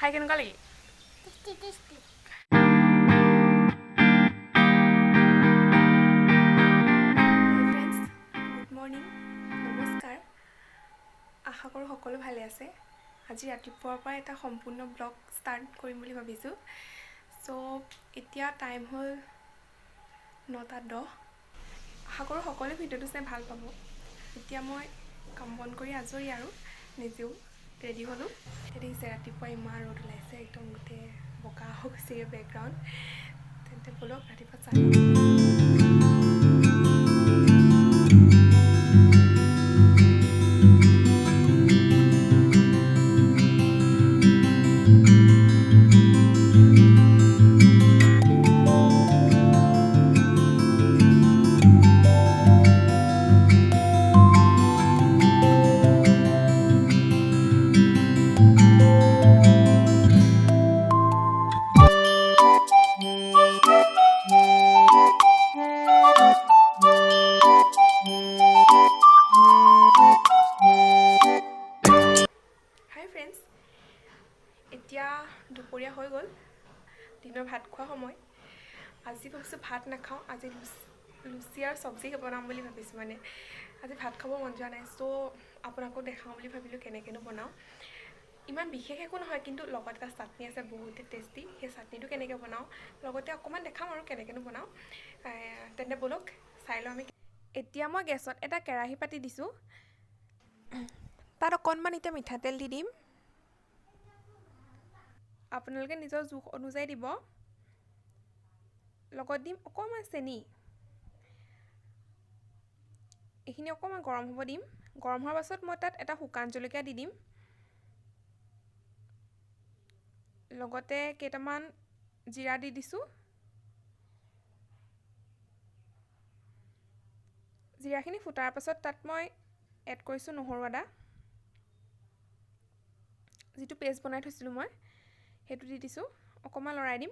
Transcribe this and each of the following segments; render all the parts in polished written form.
খাই কেনেকুৱা লাগিল? Tasty, tasty. Friends, good morning, নমস্কাৰ। আশা কৰোঁ সকলো ভালে আছে। আজি ৰাতিপুৱাৰ পৰা এটা সম্পূৰ্ণ ব্লগ ষ্টাৰ্ট কৰিম বুলি ভাবিছোঁ। চ' এতিয়া টাইম হ'ল 9:10। আশা কৰোঁ সকলোৱে ভিডিঅ'টো চাই ভাল পাব। এতিয়া মই কাম বন কৰি আজৰি আৰু নিজেও ৰেডি হ'লোঁ। এতিয়া দেখিছে, ৰাতিপুৱা ইমান ৰ'দ ওলাইছে, একদম গোটেই বগা হৈ গৈছেগৈ বেকগ্ৰাউণ্ড। তেন্তে ব'লক, ৰাতিপুৱা চাহ খাওঁ। হাই ফ্ৰেণ্ডছ, এতিয়া দুপৰীয়া হৈ গ'ল, দিনৰ ভাত খোৱা সময়। আজি ভাবিছোঁ ভাত নাখাওঁ, আজি লুচি আৰু চব্জি বনাম বুলি ভাবিছোঁ। মানে আজি ভাত খাব মন যোৱা নাই। চ' আপোনাকো দেখাওঁ বুলি ভাবিলোঁ কেনেকৈনো বনাওঁ। ইমান বিশেষ একো নহয়, কিন্তু লগত এটা চাটনি আছে বহুতে টেষ্টি। সেই চাটনিটো কেনেকৈ বনাওঁ, লগতে অকণমান দেখাম আৰু কেনেকৈনো বনাওঁ। তেন্তে ব'লক, চাই লওঁ আমি। এতিয়া মই গেছত এটা কেৰাহী পাতি দিছোঁ। তাত অকণমান এতিয়া মিঠাতেল দি দিম। আপোনালোকে নিজৰ জোখ অনুযায়ী দিব। লগত দিম অকণমান চেনি। এইখিনি অকণমান গৰম হ'ব দিম। গৰম হোৱাৰ পাছত মই তাত এটা শুকান জলকীয়া দি দিম, লগতে কেইটামান জিৰা দি দিছোঁ। জিৰাখিনি ফুটাৰ পাছত তাত মই এড কৰিছোঁ নহৰু আদা, যিটো পেষ্ট বনাই থৈছিলোঁ মই, সেইটো দি দিছোঁ। অকণমান লৰাই দিম।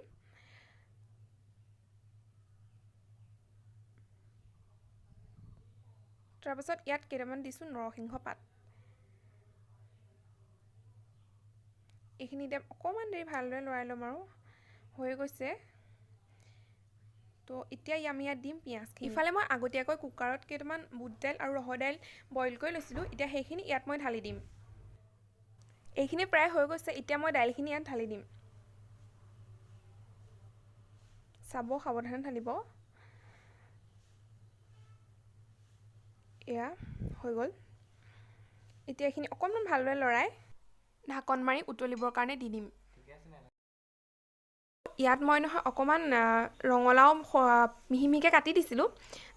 তাৰপাছত ইয়াত কেইটামান দিছোঁ নৰসিংহ পাত। এইখিনি এতিয়া অকণমান দেৰি ভালদৰে লৰাই ল'ম আৰু হৈ গৈছে। তো এতিয়া আমি ইয়াত দিম পিঁয়াজখিনি। ইফালে মই আগতীয়াকৈ কুকাৰত কেইটামান বুট দাইল আৰু ৰহৰ দাইল বইল কৰি লৈছিলোঁ। এতিয়া সেইখিনি ইয়াত মই ঢালি দিম। এইখিনি প্ৰায় হৈ গৈছে। এতিয়া মই দাইলখিনি ইয়াত ঢালি দিম। চাব, সাৱধানে ঢালিব। এয়া হৈ গ'ল। এতিয়া এইখিনি অকণমান ভালদৰে লৰাই ঢাকন মাৰি উতলিবৰ কাৰণে দি দিম। ইয়াত মই নহয় অকণমান ৰঙালাও মিহি মিহিকৈ কাটি দিছিলোঁ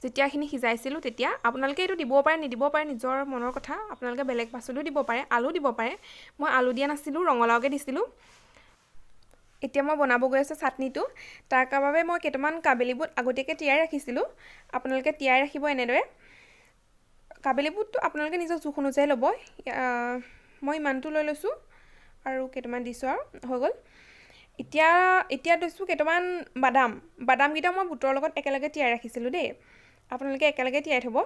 যেতিয়া এইখিনি সিজাইছিলোঁ তেতিয়া। আপোনালোকে এইটো দিবও পাৰে, নিদিবও পাৰে, নিজৰ মনৰ কথা। আপোনালোকে বেলেগ পাচলিও দিব পাৰে, আলু দিব পাৰে। মই আলু দিয়া নাছিলোঁ, ৰঙালাওকে দিছিলোঁ। এতিয়া মই বনাব গৈ আছোঁ চাটনিটো। তাৰ বাবে মই কেইটামান কাবেলি বুট আগতীয়াকৈ তিয়াই ৰাখিছিলোঁ। আপোনালোকে তিয়াই ৰাখিব এনেদৰে। কাবেলি বুটটো আপোনালোকে নিজৰ জোখ অনুযায়ী ল'ব। মই ইমানটো লৈ লৈছোঁ আৰু কেইটামান দিছোঁ আৰু হৈ গ'ল। এতিয়া দিছোঁ কেইটামান বাদাম। বাদামকেইটা মই বুটৰ লগত একেলগে তিয়াই ৰাখিছিলোঁ দেই। আপোনালোকে একেলগে তিয়াই থ'ব।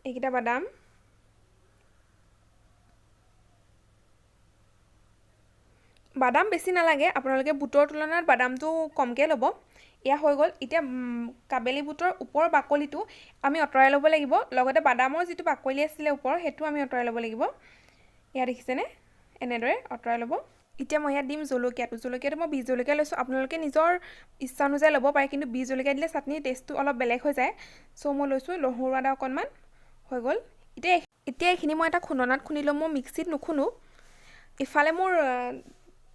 এইকেইটা বাদাম। বাদাম বেছি নালাগে, আপোনালোকে বুটৰ তুলনাত বাদামটো কমকৈ ল'ব। এয়া হৈ গ'ল। এতিয়া কাবেলি বুটৰ ওপৰৰ বাকলিটো আমি আঁতৰাই ল'ব লাগিব, লগতে বাদামৰ যিটো বাকলি আছিলে ওপৰৰ, সেইটো আমি আঁতৰাই ল'ব লাগিব। এয়া দেখিছেনে, এনেদৰে আঁতৰাই ল'ব। এতিয়া মই ইয়াত দিম জলকীয়াটো। জলকীয়াটো মই বিহ জলকীয়া লৈছোঁ। আপোনালোকে নিজৰ ইচ্ছা অনুযায়ী ল'ব পাৰে, কিন্তু বিহ জলকীয়া দিলে চাটনিৰ টেষ্টটো অলপ বেলেগ হৈ যায়। চ' মই লৈছোঁ নহৰু আদা অকণমান। হৈ গ'ল। এতিয়া এইখিনি মই এটা খুন্দনাত খুন্দি ল'ম, মই মিক্সিত নুখুন্দো। ইফালে মোৰ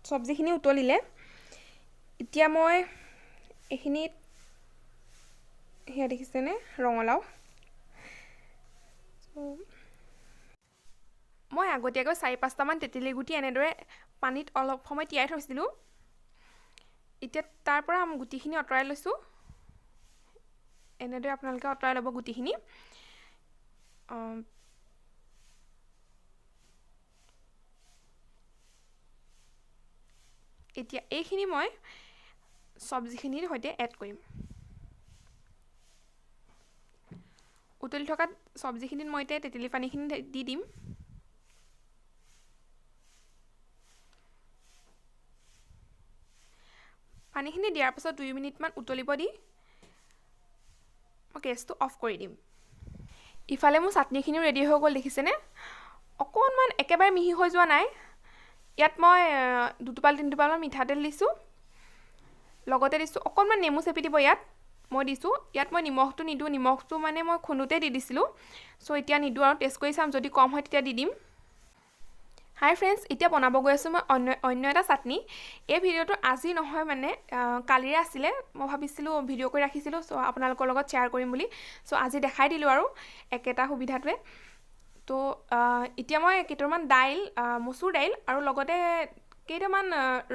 চব্জিখিনি উতলিলে। এতিয়া মই এইখিনিত, সেয়া দেখিছেনে, ৰঙালাও। চ' মই আগতীয়াকৈ চাৰি পাঁচটামান তেতেলী গুটি এনেদৰে পানীত অলপ সময় তিয়াই থৈছিলোঁ। এতিয়া তাৰ পৰা গুটিখিনি আঁতৰাই লৈছোঁ। এনেদৰে আপোনালোকে আঁতৰাই ল'ব গুটিখিনি। এতিয়া এইখিনি মই চব্জিখিনিৰ সৈতে এড কৰিম। উতলি থকা চব্জিখিনিত মই এতিয়া তেতেলী পানীখিনি দি দিম। পানীখিনি দিয়াৰ পাছত 2 মিনিটমান উতলিব দি মই গেছটো অফ কৰি দিম। ইফালে মোৰ চাটনিখিনিও ৰেডি হৈ গ'ল, দেখিছেনে? অকণমান একেবাৰে মিহি হৈ যোৱা নাই। ইয়াত মই 2 3 টোপালমান মিঠাতেল দিছোঁ, লগতে দিছোঁ অকণমান নেমু চেপি দিব। ইয়াত মই দিছোঁ, ইয়াত মই নিমখটো নিদিওঁ, নিমখটো মানে মই খুন্দোতে দি দিছিলোঁ, চ' এতিয়া নিদিওঁ আৰু টেষ্ট কৰি চাম, যদি কম হয় তেতিয়া দি দিম। হাই ফ্ৰেণ্ডছ, এতিয়া বনাব গৈ আছোঁ মই অন্য এটা চাটনি। এই ভিডিঅ'টো আজি নহয়, মানে কালিৰে আছিলে। মই ভাবিছিলোঁ ভিডিঅ' কৰি ৰাখিছিলোঁ, চ' আপোনালোকৰ লগত শ্বেয়াৰ কৰিম বুলি, চ' আজি দেখাই দিলোঁ আৰু একেটা সুবিধাটোৱে। তো এতিয়া মই কেইটামান দাইল, মচুৰ দাইল আৰু লগতে কেইটামান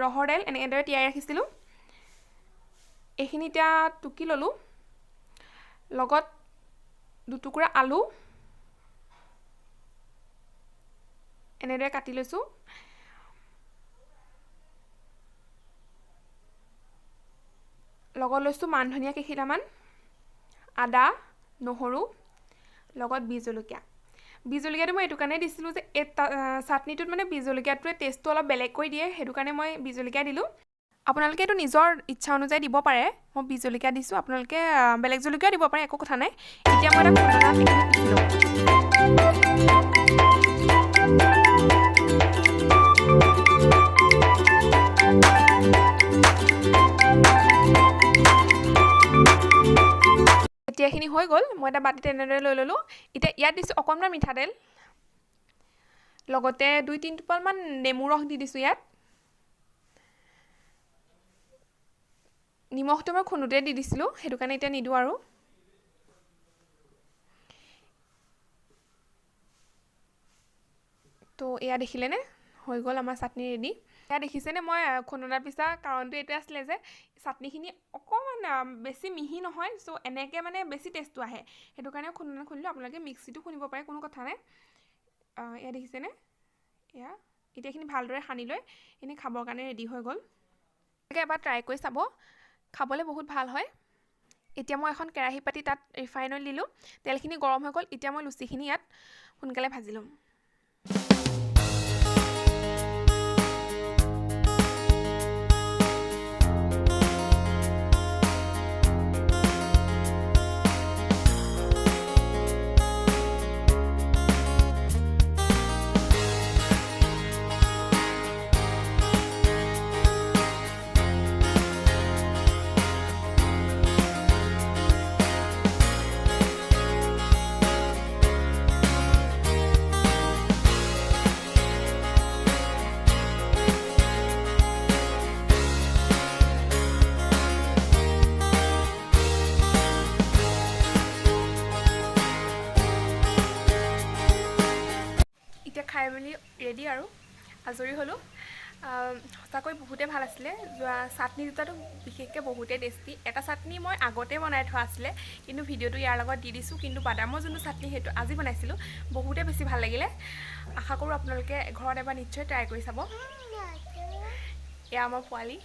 ৰহৰ দাইল এনেদৰে তিয়াই ৰাখিছিলোঁ। এইখিনি এতিয়া টুকি ল'লোঁ, লগত 2 টুকুৰা আলু এনেদৰে কাটি লৈছোঁ। লগত লৈছোঁ মান ধনিয়া কেইখিলামান, আদা, নহৰু, লগত বি জলকীয়া। বি জলকীয়াটো মই এইটো কাৰণে দিছিলোঁ যে এই চাটনিটোত মানে বি জলকীয়াটোৱে টেষ্টটো অলপ বেলেগ কৰি দিয়ে, সেইটো কাৰণে মই বি জলকীয়া দিলোঁ। আপোনালোকে এইটো নিজৰ ইচ্ছা অনুযায়ী দিব পাৰে। মই বি জলকীয়া দিছোঁ, আপোনালোকে বেলেগ জলকীয়াও দিব পাৰে, একো কথা নাই। এতিয়া মই এটা খুন্দনাত এইখিনি পিহি লওঁ। এতিয়া এইখিনি হৈ গ'ল, মই এটা বাতিত এনেদৰে লৈ ল'লোঁ। এতিয়া ইয়াত দিছোঁ অকণমান মিঠাতেল, লগতে 2-3 টোপালমান নেমু ৰস দি দিছোঁ। ইয়াত নিমখটো মই খুন্দোতে দি দিছিলোঁ, সেইটো কাৰণে এতিয়া নিদিওঁ আৰু। তো এয়া দেখিলেনে হৈ গ'ল আমাৰ চাটনি ৰেডি। এয়া দেখিছেনে মই খুন্দনাত পিছা কাৰণটো এইটোৱে আছিলে যে চাটনিখিনি অকণমান বেছি মিহি নহয়, চ' এনেকৈ মানে বেছি টেষ্টটো আহে, সেইটো কাৰণে খুন্দনাত খুন্দিলোঁ। আপোনালোকে মিক্সিটো খুন্দিব পাৰে, কোনো কথা নাই। এয়া দেখিছেনে, এয়া এতিয়া এইখিনি ভালদৰে সানি লৈ এইখিনি খাবৰ কাৰণে ৰেডি হৈ গ'ল। আপোনালোকে এবাৰ ট্ৰাই কৰি চাব, খাবলৈ বহুত ভাল হয়। এতিয়া মই এখন কেৰাহী পাতি তাত ৰিফাইন অইল দিলোঁ, তেলখিনি গৰম হৈ গ'ল। এতিয়া মই লুচিখিনি ইয়াত সোনকালে ভাজি ল'ম। এতিয়া খাই মেলি ৰেডি আৰু আজৰি হ'লোঁ। সঁচাকৈ বহুতেই ভাল আছিলে। যোৱা চাটনি দুটাটো বিশেষকৈ বহুতেই টেষ্টি। এটা চাটনি মই আগতে বনাই থোৱা আছিলে, কিন্তু ভিডিঅ'টো ইয়াৰ লগত দি দিছোঁ। কিন্তু বাদামৰ যোনটো চাটনি সেইটো আজি বনাইছিলোঁ, বহুতেই বেছি ভাল লাগিলে। আশা কৰোঁ আপোনালোকে ঘৰত এবাৰ নিশ্চয় ট্ৰাই কৰি চাব। এয়া আমাৰ পোৱালি,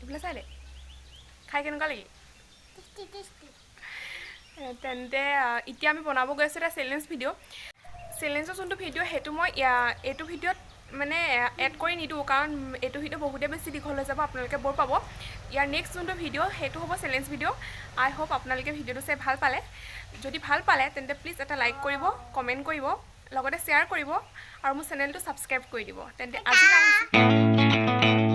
এইফালে চাই দে, খাই কেনেকুৱা লাগিল? তেন্তে এতিয়া আমি বনাব গৈ আছোঁ এটা চেলেঞ্জ ভিডিঅ'। চেলেঞ্জৰ যোনটো ভিডিঅ' সেইটো মই এইটো ভিডিঅ'ত মানে এড কৰি নিদিওঁ, কাৰণ এইটো ভিডিঅ' বহুতেই বেছি দীঘল হৈ যাব, আপোনালোকে বৰ পাব। ইয়াৰ নেক্সট যোনটো ভিডিঅ' সেইটো হ'ব চেলেঞ্জ ভিডিঅ'। আই হোপ আপোনালোকে ভিডিঅ'টো চাই ভাল পালে। যদি ভাল পালে তেন্তে প্লিজ এটা লাইক কৰিব, কমেণ্ট কৰিব, লগতে শ্বেয়াৰ কৰিব আৰু মোৰ চেনেলটো ছাবস্ক্ৰাইব কৰি দিব। তেন্তে আজি আহিছোঁ।